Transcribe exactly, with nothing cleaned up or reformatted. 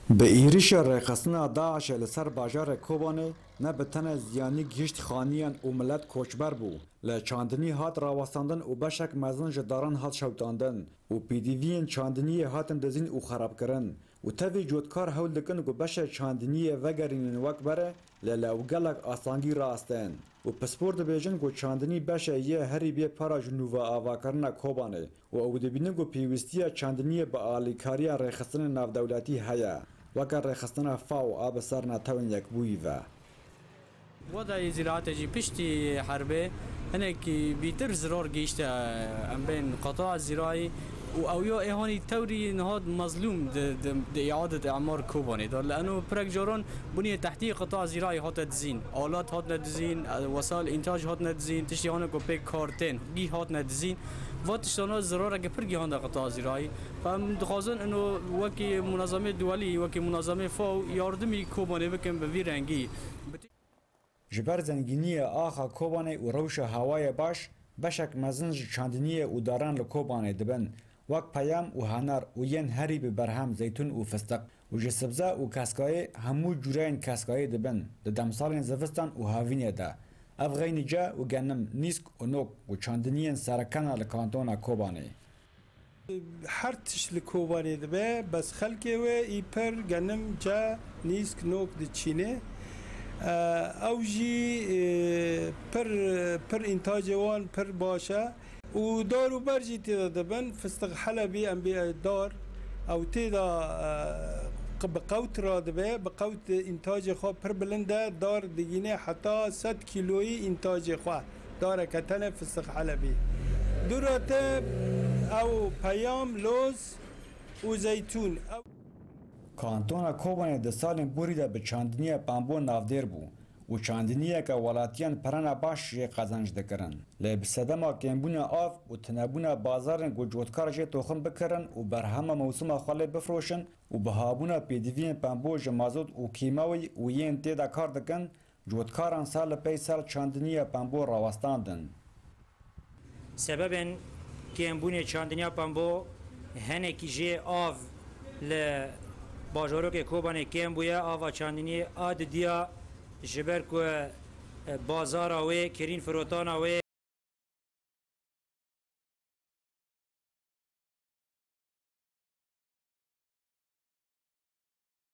Bi êrişa rêxistina DAIŞê li ser bajarê Kobanê ne bi tenê ziyanî gihîşt xaniyan û milet koçber bû. Li çandinî hat rawestandin û beşek mezin ji daran hat şewitandin û pêdiviyên çandiniyê hatin dizîn û xerabkirin û tevî cotkar hewl dikin ku beşê çandiniyê vegerînin wek berê, lê li ew gelek astengî rastên û pispor dibêjin ku çandinî beşê yê herî bê para ji nû ve avakirina Kobanê û ew dibînin ku pêwîstiya çandiniyê bi alîkariya rêxistinên navdewletî heye, weke rêxistina FAO a bi ser Netewên Yekbûyî ve. Wada yê zîraetê jî piştî herbê hinekî bîtir zirar gihîşte, em bên qeta zîrayî û ew ya ê hanî tewrî niha mezlûm di, di, di îadet îmar Kobanê de. Li eno pirek caran bûniyê tehtî qeta zîrayî hate dizîn. Alat hatine dizîn, e, wesail întac hatine dizîn, tiştî hane ku pê kar tên, gî hatine dizîn. Va tiştana zirareke pir gihande qeta zîrayî. Em dixwazin ino wekî munezemê duwelî, wekî munezemê FAO yardimî Kobanê bikin bi vî rengî. Ji ber zengîniyê axa Kobanê û rewşa hewayê baş, beşek mezin ji çandiniyê û daran li Kobanê dibin, wek peyam û hener û yên herî bi berhem zeytûn û fistiq û ji sibze û keskayê hemû cûreyên keskayê dibin di demsalên zivistan û havînê de. Ev xeynîce û genim, nîsk û nok û çandiniyên sereke ne li kantona Kobanê. Her tişt li Kobanê dibe, bes xelkê wê î pir genim, ce, nîsk, nok diçîne. E, ew jî, e, pir, pir întacê wan pir baş e. Û dar û ber jî tê de dibin, fistiq helebî em bê dar, ew tê de, e, bi qewt radibe, bi qewt întacê xwe pir bilind e, dar digîne heta sed kîloyî întacê xwe. Dareke tenê fistiq helebî. Dû re te ew peyam, loz û zeytûn. Ew Kantona Kobanê di salên borî de bi çandiniya pambo navdêr bû û çandiniyeke welatiyan pirana baş jê qezenc dikirin. Lê bi sedema kêmbûna av û tinebûna bazarên ku cotkar jê toxim bikirin û berhema mewsima xwe lê bifroşin û bihabûna pêdiviyên pambo ji mazot û kîmawî û yên tê de kar dikin, cotkaran sal li pey sal çandiniya pambo rawestandin. Sebebên kêmbûnê çandiniya pambo, hinekî jê av li bajarokê Kobanê kêm bûye, ava çandiniyê a didiya, ji ber ku, e, bazara wê, kirîn firotana wê,